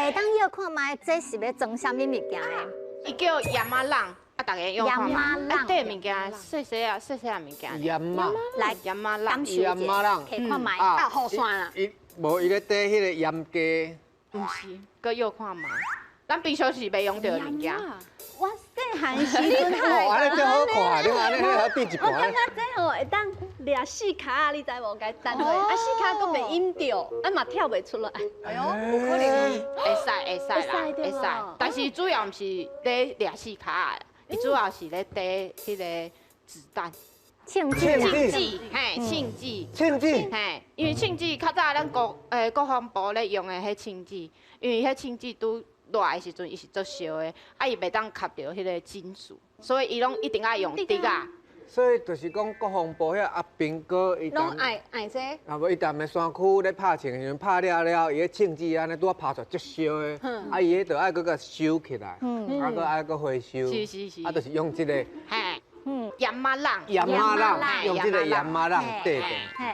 會當搖看覓，這是欲裝啥物物件的？伊叫鹽仔籠，啊，大家用看覓。鹽仔籠。啊，這物件細細啊，細細啊物件。鹽仔。來，鹽仔籠。感受一下，摕看覓。啊，雨傘啦。伊無伊咧綴彼个鹽雞。毋是，閣搖看覓。咱平常時袂用著的物件。我細漢時陣，哦，按呢足好看，你按呢好對一半。我感覺這吼會當掠四跤，你知無？共彈落，啊四跤閣袂引著，啊嘛跳袂出來。哎喲，有可能。會使會使啦，會使。但是主要毋是咧掠四跤的，伊主要是咧綴彼个子彈。槍支。槍支，嘿，槍支。槍支。嘿，因為槍支較早咱國防部咧用的彼槍支，因為彼槍支拄熱的時陣，伊是足燒的，啊，伊袂當吸著彼个金屬，所以伊攏一定愛用竹仔。所以就是講國防部遐阿兵哥，伊攏愛愛這。啊無，伊踮咧山區咧拍槍的時陣，拍了了，伊彼槍支按呢拄仔拍出足燒的，啊，伊彼就愛閣共收起來，啊，閣愛閣回收，啊，就是用這个。嘿，鹽仔籠。鹽仔籠，用這个鹽仔籠綴著。